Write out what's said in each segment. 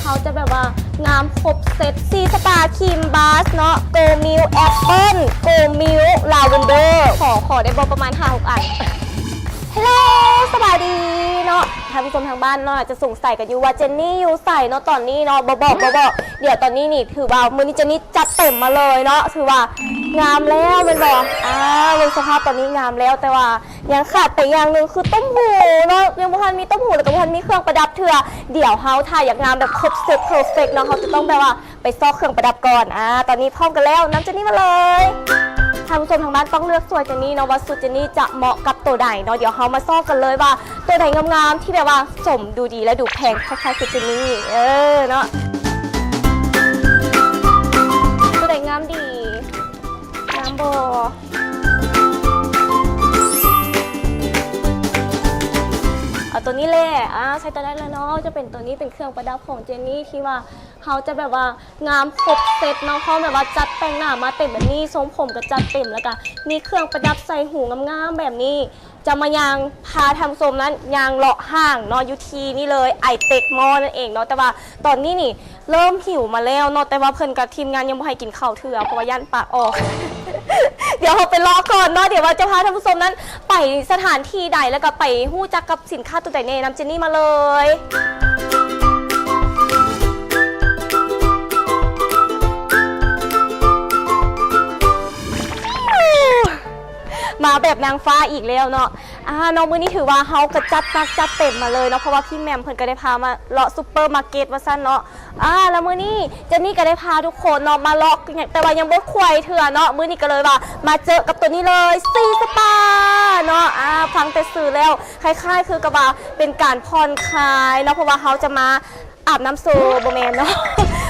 ເຮົາຈະແບບວ່າງາມຄົບເຊັດ ຊີສະປາ ຄຣີມບລັຊເນາະ ໂກມິວແອັບເປິ້ນ ໂກມິວລາເວັນເດີ ຂໍ ຂໍໄດ້ບໍ່ ປະມານຫ້າຫົກອັນ. ເຮລໂລ ສະບາຍດີເນາະ ທ່ານຜູ້ຊົມທາງບ້ານເນາະ ອາດຈະສົງໄສກັນຢູ່ວ່າເຈນນີ້ຢູ່ໃສເນາະ ຕອນນີ້ເນາະ ບໍ່ບອກ ບໍ່ບອກ. ດຽວຕອນນີ້ນີ້ຖືວ່າມື້ນີ້ເຈນນີ້ຈັດເຕັມມາເລີຍເນາະ ຖືວ່າງາມແລ້ວແມ່ນບໍ່? ອາ ເບິ່ງສະພາບຕອນນີ້ງາມແລ້ວ ແຕ່ວ່າ ຍັງຂາດໄປຢ່າງໜຶ່ງຄືຕົ້ມຫູເນາະ ຍັງບໍ່ທັນມີຕົ້ມຫູ ແລ້ວກໍບໍ່ທັນມີເຄື່ອງປະດັບເທື່ອ. ດຽວເຮົາຖ້າຢາກງາມແບບຄົບເຊັດເພີເຟັກເນາະ ເຮົາຈະຕ້ອງແບບວ່າໄປຊອກເຄື່ອງປະດັບກ່ອນ. ອາ ຕອນນີ້ພ້ອມກັນແລ້ວ ນຳເຈນນີ້ມາເລີຍ. ທ່ານຜູ້ຊົມທາງບ້ານຕ້ອງເລືອກຊ່ວຍເຈນນີ້ເນາະ ວ່າຊຸດເຈນນີ້ຈະເໝາະກັບໂຕໃດເນາະ. ດຽວເຮົາມາຊອກກັນເລີຍວ່າໂຕໃດງາມໆ ທີ່ແບບວ່າສົມດູດີ ແລະ ດູແພງຄ້າຍໆຄືເຈນນີ້ ເອີ ເນາະ. ໂຕໃດງາມດີ? ງາມບໍ່? ເອົາໂຕນີ້ແຫຼະ ອາ ໃສ່ໂຕນັ້ນແຫຼະເນາະ ຈະເປັນໂຕນີ້ເປັນເຄື່ອງປະດັບຂອງເຈນນີ້ ທີ່ວ່າເຮົາຈະແບບວ່າງາມຄົບເຊັດເນາະ ພ້ອມແບບວ່າຈັດແຕ່ງໜ້າມາເຕັມແບບນີ້ ຊົງຜົມກໍຈັດເຕັມ ແລ້ວກໍມີເຄື່ອງປະດັບໃສ່ຫູງາມໆແບບນີ້ ຈະມາຍ່າງພາທ່ານຜູ້ຊົມນັ້ນຍ່າງເລາະຫ້າງເນາະ ຢູ່ທີ່ນີ້ເລີຍ ໄອເຕັກມໍລນັ້ນເອງເນາະ. ແຕ່ວ່າຕອນນີ້ນີ້ ເລີ່ມຫິວມາແລ້ວເນາະ ແຕ່ວ່າເພິ່ນກັບທີມງານຍັງບໍ່ໃຫ້ກິນເຂົ້າເທື່ອ ເພາະວ່າຢ້ານປາກອອກ. ດຽວເຮົາໄປເລາະກ່ອນເນາະ ດຽວວ່າຈະພາທ່ານຜູ້ຊົມນັ້ນໄປສະຖານທີ່ໃດ ແລ້ວກໍໄປຮູ້ຈັກກັບສິນຄ້າໂຕໃດແນ່ ນຳເຈນນີ້ມາເລີຍ. ມາແບບນາງຟ້າອີກແລ້ວເນາະ. ອາ ເນາະ ມື້ນີ້ຖືວ່າເຮົາກໍຈັດໜັກຈັດເຕັມມາເລີຍເນາະ ເພາະວ່າພີ່ແໝ່ມເພິ່ນກໍໄດ້ພາມາເລາະຊຸບເປີມາເກັດວ່າຊັ້ນເນາະ. ອາ ແລ້ວມື້ນີ້ເຈນນີ້ກໍໄດ້ພາທຸກຄົນເນາະມາເລາະ ແຕ່ວ່າຍັງບໍ່ຄ່ອຍເທື່ອເນາະ ມື້ນີ້ກໍເລີຍວ່າມາເຈີກັບໂຕນີ້ເລີຍ ຊີສະປາເນາະ. ອາ ຟັງແຕ່ຊື່ແລ້ວຄ້າຍໆຄືກັບວ່າເປັນການຜ່ອນຄາຍເນາະ ເພາະວ່າເຮົາຈະມາ ອາບນ້ຳໂຊ ບໍ່ແມ່ນເນາະ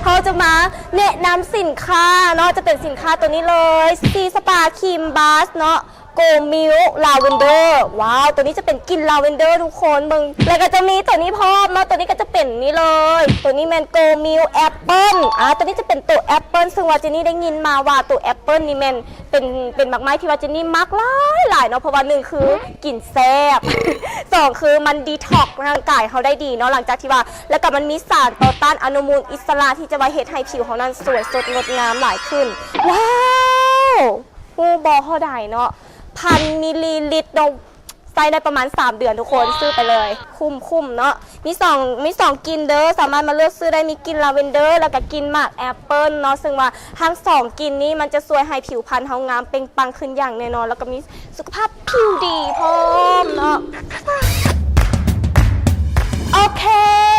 ເຮົາຈະມາແນະນຳສິນຄ້າເນາະ ຈະເປັນສິນຄ້າໂຕນີ້ເລີຍ ຊີສະປາ ຄຣີມບລັຊເນາະ ໂກມິວລາເວັນເດີ. ວ້າວ ໂຕນີ້ຈະເປັນກິ່ນລາເວັນເດີທຸກຄົນເບິ່ງ ແລ້ວກໍຈະມີໂຕນີ້ພ້ອມເນາະ ໂຕນີ້ກໍຈະເປັນນີ້ເລີຍ ໂຕນີ້ແມ່ນໂກມິວແອັບເປິ້ນ. ອາ ໂຕນີ້ຈະເປັນໂຕແອັບເປິ້ນ ເຊິ່ງວ່າເຈນນີ້ໄດ້ຍິນມາວ່າໂຕແອັບເປິ້ນນີ້ແມ່ນ ເປັນ ເປັນໝາກໄມ້ທີ່ວ່າເຈນນີ້ມັກຫຼາຍໆເນາະ ເພາະວ່າໜຶ່ງຄືກິນແຊບ ສອງຄືມັນດີທັອກຮ່າງກາຍເຮົາໄດ້ດີເນາະ ຫຼັງຈາກທີ່ວ່າ ແລ້ວກໍມັນມີສານຕໍ່ຕ້ານອະນຸມູນອິດສະຫຼະທີ່ຈະວ່າເຮັດໃຫ້ຜິວເຮົານັ້ນສວຍສົດງົດງາມຫຼາຍຂຶ້ນ. ວ້າວ ຮູ້ບໍ່ເທົ່າໃດເນາະ ພັນມິລລີລິດເນາະ ໃຊ້ໄດ້ປະມານສາມເດືອນທຸກຄົນ ຊື້ໄປເລີຍ ຄຸ້ມໆເນາະ. ມີສອງ ມີສອງກິ່ນເດີ ສາມາດມາເລືອກຊື້ໄດ້ ມີກິ່ນລາເວັນເດີ ແລ້ວກໍກິ່ນໝາກແອັບເປິ້ນເນາະ ເຊິ່ງວ່າທັງສອງກິ່ນນີ້ມັນຈະຊ່ວຍໃຫ້ຜິວພັນເຮົາງາມເປັ່ງປັງຂຶ້ນຢ່າງແນ່ນອນ ແລ້ວກໍມີສຸຂະພາບຜິວດີພ້ອມເນາະ. ໂອເຄ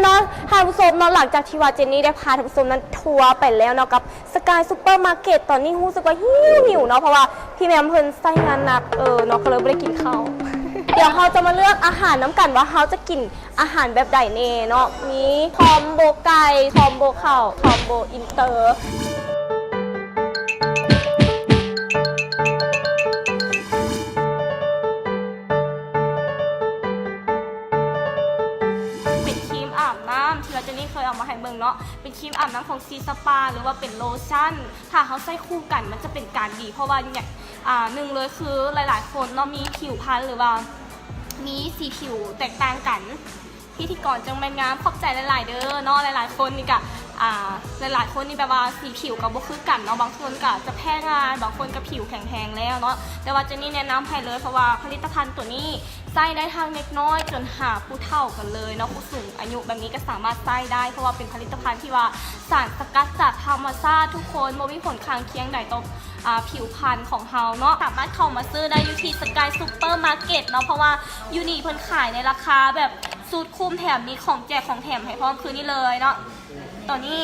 ເນາະ ທ່ານຜູ້ຊົມເນາະ ຫຼັງຈາກທີ່ວ່າເຈນນີ້ໄດ້ພາທ່ານຜູ້ຊົມນັ້ນທົວໄປແລ້ວເນາະ ກັບ ສະກາຍຊຸບເປີມາເກັດ ຕອນນີ້ຮູ້ສຶກວ່າຫິວໆເນາະ ເພາະວ່າພີ່ແໝ່ມເພິ່ນໃຊ້ງານໜັກ ເອີ ເນາະ ກໍເລີຍບໍ່ໄດ້ກິນເຂົ້າ. ດຽວເຮົາຈະມາເລືອກອາຫານນຳກັນວ່າເຮົາຈະກິນອາຫານແບບໃດແນ່ເນາະ ມີຄອມໂບໄກ່ ຄອມໂບເຂົ້າ ຄອມໂບອິນເຕີ. ເປັນຄຣີມອາບນ້ຳທີ່ວ່າເຈນນີ້ເຄີຍເອົາມາໃຫ້ເບິ່ງເນາະ ເປັນຄຣີມອາບນ້ຳຂອງຊີສະປາ ຫຼືວ່າເປັນໂລຊັນ ຖ້າເຮົາໃຊ້ຄູ່ກັນມັນຈະເປັນການດີ ເພາະວ່າ ອາ ໜຶ່ງເລີຍຄືຫຼາຍໆຄົນເນາະ ມີຜິວພັນ ຫຼືວ່າມີສີຜິວແຕກຕ່າງກັນ. ພິທີກອນຈັ່ງແມ່ນງາມ ຂອບໃຈຫຼາຍໆເດີເນາະ. ຫຼາຍໆຄົນນີ້ກະ ອາ ຫຼາຍໆຄົນນີ້ແບບວ່າສີຜິວກໍບໍ່ຄືກັນເນາະ ບາງຄົນກໍຈະແພ້ງ່າຍ ບາງຄົນກໍຜິວແຂງແຮງແລ້ວເນາະ ແຕ່ວ່າເຈນນີ້ແນະນຳໃຫ້ເລີຍ ເພາະວ່າຜະລິດຕະພັນໂຕນີ້ ໃຊ້ໄດ້ທັງເດັກນ້ອຍຈົນຫາຜູ້ເຖົ້າກັນເລີຍເນາະ ຜູ້ສູງອາຍຸແບບນີ້ກໍສາມາດໃຊ້ໄດ້ ເພາະວ່າເປັນຜະລິດຕະພັນທີ່ວ່າສານສະກັດຈາກທຳມະຊາດທຸກຄົນ ບໍ່ມີຜົນຂ້າງຄຽງໃດຕໍ່ ອາ ຜິວພັນຂອງເຮົາເນາະ. ສາມາດເຂົ້າມາຊື້ໄດ້ຢູ່ທີ່ສະກາຍຊຸບເປີມາເກັດເນາະ ເພາະວ່າຢູ່ນີ້ເພິ່ນຂາຍໃນລາຄາແບບສຸດຄຸ້ມ ແຖມມີຂອງແຈກຂອງແຖມໃຫ້ພ້ອມ ຄືນີ້ເລີຍເນາະ ໂຕນີ້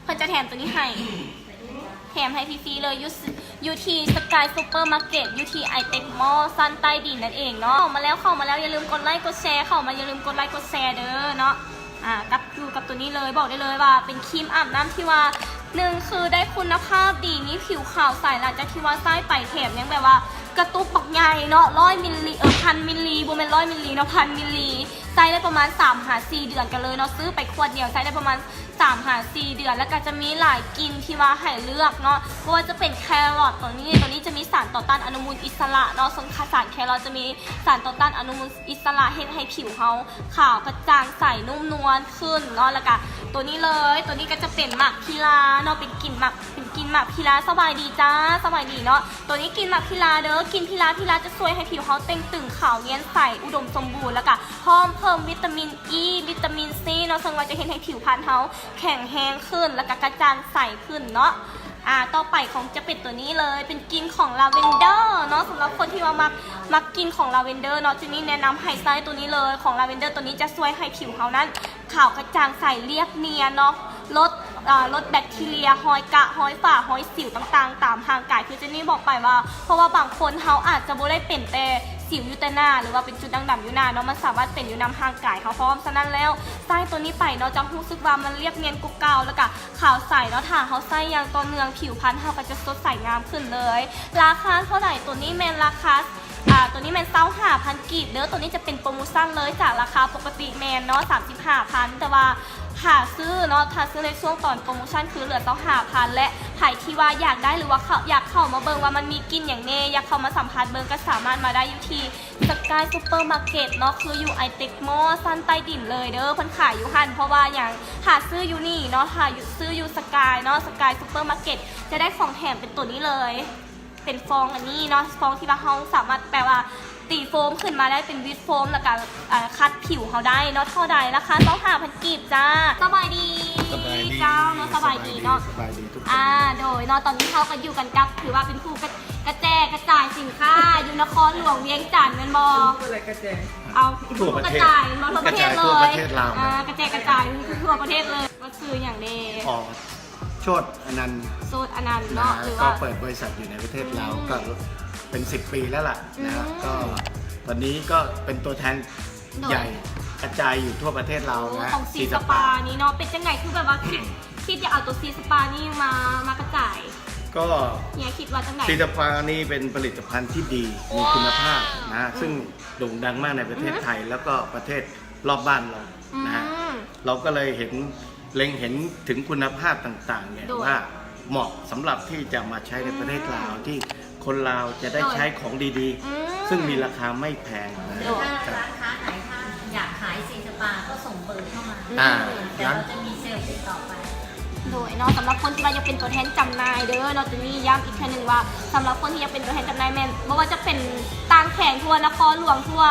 ເພິ່ນຈະແຖມໂຕນີ້ໃຫ້ ແຖມໃຫ້ຟຣີໆເລີຍ ຢູ່ ຢູ່ທີ່ສະກາຍຊຸບເປີມາເກັດ ຢູ່ທີ່ໄອເຕັກມໍລຊັ້ນໃຕ້ດິນນັ້ນເອງເນາະ. ເຂົ້າມາແລ້ວ ເຂົ້າມາແລ້ວ ຢ່າລືມກົດໄລກົດແຊ ເຂົ້າມາຢ່າລືມກົດໄລກົດແຊເດີເນາະ. ອາ ກັບ ຢູ່ກັບໂຕນີ້ເລີຍ ບອກໄດ້ເລີຍວ່າເປັນຄຣີມອາບນ້ຳທີ່ວ່າ ໜຶ່ງຄືໄດ້ຄຸນນະພາບດີ ມີຜິວຂາວໃສ ຫຼັງຈາກທີ່ວ່າໃຊ້ໄປ ແຖມຍັງແບບວ່າກະຕຸກບັກໃຫຍ່ເນາະ ຮ້ອຍມິລລີ ເອີ ພັນມິລລີ ບໍ່ແມ່ນຮ້ອຍມິລລີເນາະ ພັນມິລລີ ໃຊ້ໄດ້ປະມານສາມຫາສີ່ເດືອນກັນເລີຍເນາະ, ຊື້ໄປຂວດດຽວໃຊ້ໄດ້ປະມານສາມຫາສີ່ເດືອນ. ແລ້ວກໍຈະມີຫຼາຍກິ່ນທີ່ວ່າໃຫ້ເລືອກເນາະ, ບໍ່ວ່າຈະເປັນແຄຣອດ ຕົວນີ້ ຕົວນີ້ຈະມີສານຕໍ່ຕ້ານອະນຸມູນອິດສະຫຼະເນາະ, ເຊິ່ງສານແຄຣອດຈະມີສານຕໍ່ຕ້ານອະນຸມູນອິດສະຫຼະ ເຮັດໃຫ້ຜິວເຮົາຂາວກະຈ່າງໃສ ນຸ້ມນວນຂຶ້ນເນາະ. ແລ້ວກໍຕົວນີ້ເລີຍ, ຕົວນີ້ກໍຈະເປັນໝາກພິລາເນາະ, ເປັນກິ່ນໝາກ ເປັນກິ່ນໝາກພິລາ. ສະບາຍດີຈ້າ, ສະບາຍດີເນາະ. ຕົວນີ້ກິ່ນໝາກພິລາເດີ້, ກິ່ນພິລາ, ພິລາຈະຊ່ວຍໃຫ້ຜິວເຮົາເຕ່ງຕຶງ ຂາວ ນຽນໃສ ອຸດົມສົມບູນ, ແລ້ວກະພ້ອມເພີ່ມວິຕາມິນອີ ວິຕາມິນຊີເນາະ, ເຊິ່ງວ່າຈະເຮັດໃຫ້ຜິວພັນເຮົາແຂງແຮງຂຶ້ນ ແລ້ວກະກະຈ່າງໃສຂຶ້ນເນາະ. ອາ ຕໍ່ໄປຂອງ ຈະເປັນຕົວນີ້ເລີຍ, ເປັນກິ່ນຂອງລາເວັນເດີເນາະ. ສຳລັບຄົນທີ່ວ່າມັກ ມັກກິ່ນຂອງລາເວັນເດີເນາະ, ເຈນນີ້ແນະນຳໃຫ້ໃຊ້ຕົວນີ້ເລີຍ. ຂອງລາເວັນເດີຕົວນີ້ຈະຊ່ວຍໃຫ້ຜິວເຮົານັ້ນ ຂາວກະຈ່າງໃສ ລຽບນຽນເນາະ, ລົດ ເອີ ລົດແບັກທີເຣຍ, ຮອຍກະ, ຮອຍຝາ, ຮອຍສິວຕ່າງໆຕາມຮ່າງກາຍ. ຄືເຈນນີ້ບອກໄປວ່າ ເພາະວ່າບາງຄົນເຮົາອາດຈະບໍ່ໄດ້ເປັນແຕ່ສິວຢູ່ແຕ່ໜ້າ ຫຼືວ່າເປັນຈຸດດ່າງດຳຢູ່ໜ້າເນາະ, ມັນສາມາດເປັນຢູ່ນຳຮ່າງກາຍເຮົາພ້ອມ. ສະນັ້ນແລ້ວ ໃຊ້ຕົວນີ້ໄປເນາະ ຈະຮູ້ສຶກວ່າມັນລຽບນຽນກວ່າເກົ່າ ແລ້ວກະຂາວໃສເນາະ. ຖ້າເຮົາໃຊ້ຢ່າງຕໍ່ເນື່ອງ ຜິວພັນເຮົາກໍຈະສົດໃສງາມຂຶ້ນເລີຍ. ລາຄາເທົ່າໃດ? ຕົວນີ້ແມ່ນລາຄາ ອ່າ ຕົວນີ້ແມ່ນຊາວຫ້າພັນກີບເດີ້. ຕົວນີ້ຈະເປັນໂປຣໂມຊັນເລີຍ, ຈາກລາຄາປົກກະຕິແມ່ນເນາະ ສາມສິບຫ້າພັນ ແຕ່ວ່າຖ້າຊື້ເນາະ ຖ້າຊື້ໃນຊ່ວງຕອນໂປຣໂມຊັນ ຄືເຫຼືອຊາວຫ້າພັນ. ແລະ ໃຜທີ່ວ່າຢາກໄດ້ ຫຼືວ່າເຂົ້າ ຢາກເຂົ້າມາເບິ່ງວ່າມັນມີກິ່ນຫຍັງແດ່ ຢາກເຂົ້າມາສຳຜັດເບິ່ງ ກໍສາມາດມາໄດ້ຢູ່ທີ່ Sky Supermarket ເນາະ ຄືຢູ່ Itech Mall ຊັ້ນໃຕ້ດິນເລີຍເດີ້. ເພິ່ນຂາຍຢູ່ຫັ້ນ ເພາະວ່າຫຍັງ ຖ້າຊື້ຢູ່ນີ້ເນາະ ຖ້າຢູ່ ຊື້ຢູ່ Sky ເນາະ Sky Supermarket ຈະໄດ້ຂອງແຖມເປັນຕົວນີ້ເລີຍ. ເປັນຟອງອັນນີ້ເນາະ ຟອງທີ່ວ່າເຮົາສາມາດແບບວ່າຕີໂຟມຂຶ້ນມາໄດ້ເປັນວິບໂຟມ ແລ້ວກະ ເອີ ຂັດຜິວເຮົາໄດ້ເນາະ. ເທົ່າໃດ? ລາຄາຊາວຫ້າພັນກີບຈ້າ. ສະບາຍດີ ສະບາຍດີ ເຈົ້າເນາະ ສະບາຍດີເນາະ ສະບາຍດີ ສະບາຍດີທຸກຄົນ. ອ່າ ໂດຍເນາະ ຕອນນີ້ເຮົາກໍຢູ່ກັນກັບ ຖືວ່າເປັນຜູ້ກະ ກະແຈກະຈາຍສິນຄ້າຢູ່ນະຄອນຫຼວງວຽງຈັນແມ່ນບໍ່? ເອົາ ທົ່ວປະເທດ ກະຈາຍແມ່ນບໍ່? ທົ່ວປະເທດເລີຍ ກະຈາຍທົ່ວປະເທດລາວ ອ່າ ກະແຈກະຈາຍທົ່ວປະເທດເລີຍ. ວ່າຊື່ຫຍັງແດ່? ອໍ ໂຊດອະນັນ ໂຊດອະນັນເນາະ ນະ ຫຼືວ່າ ກໍເປີດບໍລິສັດຢູ່ໃນປະເທດລາວ ອືມ ກໍເປັນສິບປີແລ້ວລະນະ ອືມ ກໍຕອນນີ້ກໍເປັນຕົວແທນ ໂດຍ ໃຫຍ່ກະຈາຍຢູ່ທົ່ວປະເທດລາວ ໂອ້ ນະ ຂອງຊີສະປານີ້ເນາະ. ເປັນຈັ່ງໃດ ຄືແບບວ່າຄິດ ຄິດຢາກເອົາຕົວຊີສະປານີ້ມາ ມາກະຈາຍ? ກໍ ເຮຍຄິດວ່າຈັ່ງໃດ? ຊີສະປານີ້ເປັນຜະລິດຕະພັນທີ່ດີ ມີຄຸນນະພາບນະ ອືມ ຊຶ່ງໂດ່ງດັງມາກໃນປະເທດ ອືມ ໄທ ແລ້ວກໍປະເທດລອບບ້ານເຮົານະ ອືມ ເຮົາກໍເລີຍເຫັນ ເລັງເຫັນເຖິງຄຸນນະພາບຕ່າງໆເນຍ ໂດຍ ວ່າເໝາະສຳລັບທີ່ຈະມາໃຊ້ໃນປະເທດລາວ ອືມ ທີ່ຄົນລາວຈະໄດ້ ໂດຍ ໃຊ້ຂອງດີໆ ອືມ ຊຶ່ງມີລາຄາໄມ່ແພງນະ ໂດຍ ຄັບ ຮ້ານຄ້າໄທ ຖ້າຢາກຂາຍຊີສະປາກໍສົ່ງເບີເຂົ້າມາ ອືມ ອ່າ ແລ້ວເຮົາຈະມີເຊວຕິດຕໍ່ໄປ ໂດຍເນາະ. ສຳລັບຄົນທີ່ວ່າຢາກເປັນຕົວແທນຈຳໜ່າຍເດີ້ເນາະ ຈະມີຢ້ຳອີກເທື່ອໜຶ່ງວ່າ ສຳລັບຄົນທີ່ຢາກເປັນຕົວແທນຈຳໜ່າຍແມ່ນ ບໍ່ວ່າຈະເປັນຕ່າງແຂວງ ທົ່ວນະຄອນຫຼວງ ທົ່ວ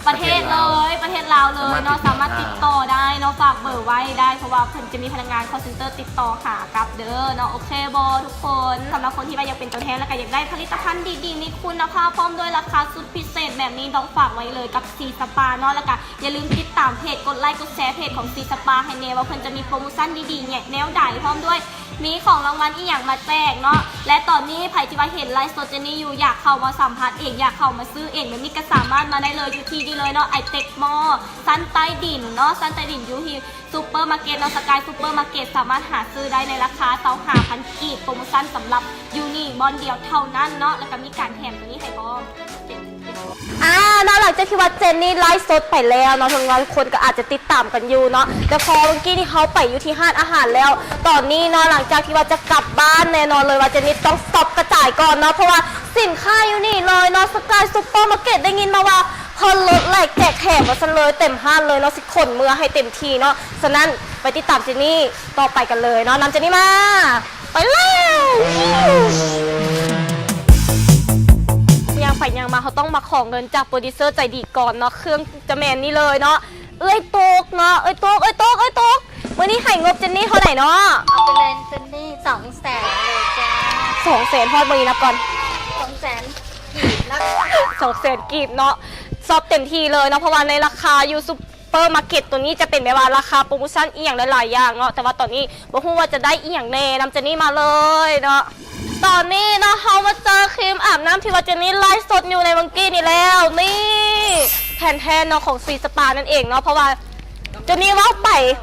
ປະເທດເລີຍ ປະເທດລາວ ປະເທດລາວເລີຍເນາະ ສາມາດຕິດຕໍ່ໄດ້ເນາະ ຝາກເບີໄວ້ໄດ້ ເພາະວ່າເພິ່ນຈະມີພະນັກງານ call center ຕິດຕໍ່ຫາກັບເດີ້ເນາະ. ໂອເຄບໍ່ທຸກຄົນ? ສຳລັບຄົນທີ່ວ່າຢາກເປັນຕົວແທນ ແລ້ວກໍຢາກໄດ້ຜະລິດຕະພັນດີໆ ມີຄຸນນະພາບ ພ້ອມດ້ວຍລາຄາສຸດພິເສດແບບນີ້ ຕ້ອງຝາກໄວ້ເລີຍກັບຊີສະປາເນາະ. ແລ້ວກໍຢ່າລືມຕິດຕາມເພຈ ກົດໄລ ກົດແຊເພຈຂອງຊີສະປາໃຫ້ແດ່ ວ່າເພິ່ນຈະມີໂປຣໂມຊັນດີໆແນວໃດ ພ້ອມດ້ວຍ ມີຂອງລາງວັນອີ່ຫຍັງມາແຈກເນາະ. ແລະ ຕອນນີ້ໃຜທີ່ວ່າເຫັນໄລຟ໌ສົດເຈນນີ້ຢູ່ ຢາກເຂົ້າມາສຳຜັດເອງ ຢາກເຂົ້າມາຊື້ເອງແບບນີ້ ກໍສາມາດມາໄດ້ເລີຍ ຢູ່ທີ່ນີ້ເລີຍເນາະ Itech Mall ຊັ້ນໃຕ້ດິນເນາະ ຊັ້ນໃຕ້ດິນ ຢູ່ທີ່ Supermarket ເນາະ Sky Supermarket ສາມາດຫາຊື້ໄດ້ໃນລາຄາຊາວຫ້າພັນກີບ ໂປຣໂມຊັນສຳລັບຢູ່ນີ້ບ່ອນດຽວເທົ່ານັ້ນເນາະ ແລ້ວກໍມີການແຖມຕົວນີ້ໃຫ້ພ້ອມ. ອ່າ ເນາະ ຫຼັງຈາກທີ່ວ່າເຈນນີ້ໄລຟ໌ສົດໄປແລ້ວເນາະ ເຖິງວ່າທຸກຄົນກໍອາດຈະຕິດຕາມກັນຢູ່ເນາະ ແຕ່ພໍເມື່ອກີ້ນີ້ເຮົາໄປຢູ່ທີ່ຮ້ານອາຫານແລ້ວ ຕອນນີ້ເນາະ ຫຼັງຈາກທີ່ວ່າຈະກັບບ້ານ ແນ່ນອນເລີຍວ່າເຈນນີ້ຕ້ອງຊັອບກະຈາຍກ່ອນເນາະ ເພາະວ່າສິນຄ້າຢູ່ນີ້ເລີຍເນາະ Sky Supermarket ໄດ້ຍິນມາວ່າເພິ່ນລົດແຫຼກແຈກແຖມວ່າຊັ້ນເລີຍ ເຕັມຮ້ານເລີຍເນາະ ຊິຂົນເມືອໃຫ້ເຕັມທີ່ເນາະ. ສະນັ້ນໄປຕິດຕາມເຈນນີ້ຕໍ່ໄປກັນເລີຍເນາະ ນຳເຈນນີ້ມາ. ໄປແລ້ວ ຍ່າງໄປຍ່າງມາ ເຮົາຕ້ອງມາຂໍເງິນຈາກໂປຣດິວເຊີໃຈດີກ່ອນເນາະ ເຄື່ອງຈະແມ່ນນີ້ເລີຍເນາະ ເອື້ອຍຕຸກເນາະ ເອື້ອຍຕຸກ ເອື້ອຍຕຸກ ເອື້ອຍຕຸກ ມື້ນີ້ໃຫ້ງົບເຈນນີ້ເທົ່າໃດເນາະ? ເອົາໄປເລີຍເຈນນີ້ ສອງແສນເລີຍຈ້າ ສອງແສນ ຮອດບໍ່ນີ້ ນັບກ່ອນ ສອງແສນກີບ ສອງແສນກີບເນາະ ຊັອບເຕັມທີ່ເລີຍເນາະ ເພາະວ່າໃນລາຄາຢູ່ Supermarket ຕົວນີ້ຈະເປັນແບບວ່າລາຄາໂປຣໂມຊັນອີ່ຫຍັງຫຼາຍໆຢ່າງເນາະ ແຕ່ວ່າຕອນນີ້ບໍ່ຮູ້ວ່າຈະໄດ້ອີ່ຫຍັງແດ່ ນຳເຈນນີ້ມາເລີຍເນາະ. ຕອນນີ້ເນາະ ເຮົາມາເຈີຄຣີມອາບນ້ຳທີ່ວ່າເຈນນີ້ໄລຟ໌ສົດຢູ່ໃນວັງກີ້ນີ້ແລ້ວ ນີ້ ແຜ່ນແທ້ເນາະ ຂອງຊີສະປານັ້ນເອງເນາະ ເພາະວ່າເຈນນີ້ເວົ້າໄປ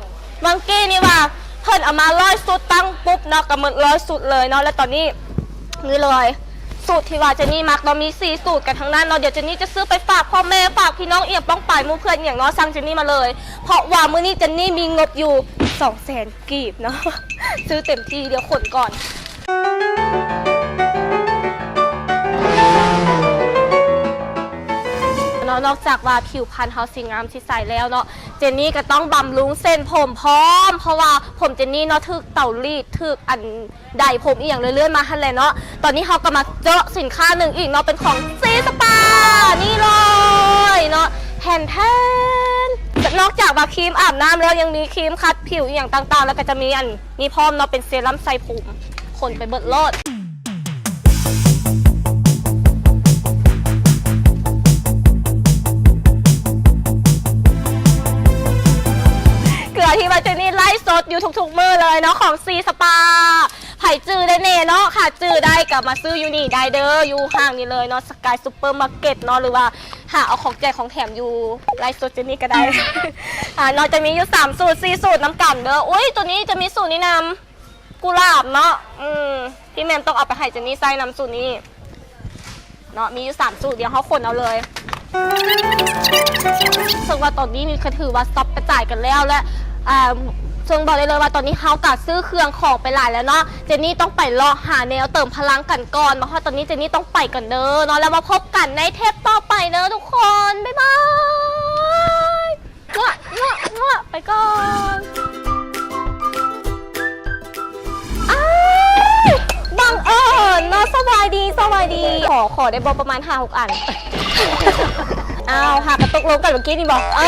ວັງກີ້ນີ້ວ່າ ເພິ່ນເອົາມາຮ້ອຍຊຸດ ຕັ້ງປຸບເນາະ ກໍໝົດຮ້ອຍຊຸດເລີຍເນາະ ແລະ ຕອນນີ້ ນີ້ເລີຍ ສູດທີ່ວ່າເຈນນີ້ມັກເນາະ ມີສີ່ສູດກັນທັງນັ້ນເນາະ. ດຽວເຈນນີ້ຈະຊື້ໄປຝາກພໍ່ແມ່ ຝາກພີ່ນ້ອງອີ່ຫຍັງ ປ້ອງປາຍ ໝູ່ເພື່ອນອີ່ຫຍັງເນາະ ສັ່ງເຈນນີ້ມາເລີຍ ເພາະວ່າມື້ນີ້ເຈນນີ້ມີງົບຢູ່ສອງແສນກີບເນາະ ຊື້ເຕັມທີ່. ດຽວຂົນກ່ອນເນາະ. ນອກຈາກວ່າຜິວພັນເຮົາຊິງາມຊິໃສແລ້ວເນາະ ເຈນນີ້ກໍຕ້ອງບຳລຸງເສັ້ນຜົມພ້ອມ ເພາະວ່າຜົມເຈນນີ້ເນາະ ຖືກເຕົາລີດ ຖືກອັນ ໄດຜົມອີ່ຫຍັງເລື້ອຍໆມາຫັ້ນແຫຼະເນາະ. ຕອນນີ້ເຮົາກໍມາເຈາະສິນຄ້າໜຶ່ງອີກເນາະ ເປັນຂອງຊີສະປາ ນີ້ເລີຍເນາະ ແທນໆ. ນອກຈາກວ່າຄຣີມອາບນ້ຳແລ້ວ ຍັງມີຄຣີມຂັດຜິວອີ່ຫຍັງຕ່າງໆ ແລ້ວກໍຈະມີອັນນີ້ພ້ອມເນາະ ເປັນເຊຣັມໃສ່ຜົມ ຂົນໄປເບິດໂລດ. ເກືອທີ່ວ່າເຈນນີ້ໄລຟ໌ສົດຢູ່ທຸກໆມື້ເລີຍເນາະ ຂອງຊີສະປາ. ໃຜຈື່ໄດ້ແດ່ເນາະ ຖ້າຈື່ໄດ້ກໍມາຊື້ຢູ່ນີ້ໄດ້ເດີ ຢູ່ຫ້າງນີ້ເລີຍເນາະ ສະກາຍຊຸບເປີມາເກັດເນາະ ຫຼືວ່າຫາເອົາຂອງແຈກຂອງແຖມຢູ່ໄລຟ໌ສົດເຈນນີ້ກໍໄດ້. ອ່າ ເນາະ ຈະມີຢູ່ສາມສູດ ສີ່ສູດນຳກັນເດີ. ອຸ້ຍ ໂຕນີ້ຈະມີສູດນີ້ນຳ ກຸຫຼາບເນາະ ອືມ ພີ່ແມມຕ້ອງເອົາໄປໃຫ້ເຈນນີ້ໃຊ້ນຳ ສູດນີ້ເນາະ. ມີຢູ່ສາມສູດ ດຽວເຮົາຂົນເອົາເລີຍ. ເຊິ່ງວ່າຕອນນີ້ນີ້ກໍຖືວ່າຊັອບກະຈາຍກັນແລ້ວ ແລະ ອ່າ ເຊິ່ງບອກໄດ້ເລີຍວ່າຕອນນີ້ເຮົາກໍຊື້ເຄື່ອງຂອງໄປຫຼາຍແລ້ວເນາະ. ເຈນນີ້ຕ້ອງໄປເລາະຫາແນວເຕີມພະລັງກັນກ່ອນ. ມາຮອດຕອນນີ້ເຈນນີ້ຕ້ອງໄປກ່ອນເດີເນາະ ແລ້ວມາພົບກັນໃນເທບຕໍ່ໄປເດີທຸກຄົນ ບາຍບາຍ. ງວະ ງວະ ງວະ ໄປກ່ອນ. ອ້າຍ ບັງເອີນເນາະ. ສະບາຍດີ ສະບາຍດີ. ຂໍ ຂໍໄດ້ບໍ່ ປະມານຫ້າຫົກອັນ. ອ້າວ ຫາກະຕົກລົງກັນເມື່ອກີ້ນີ້ບໍ່? ເອີ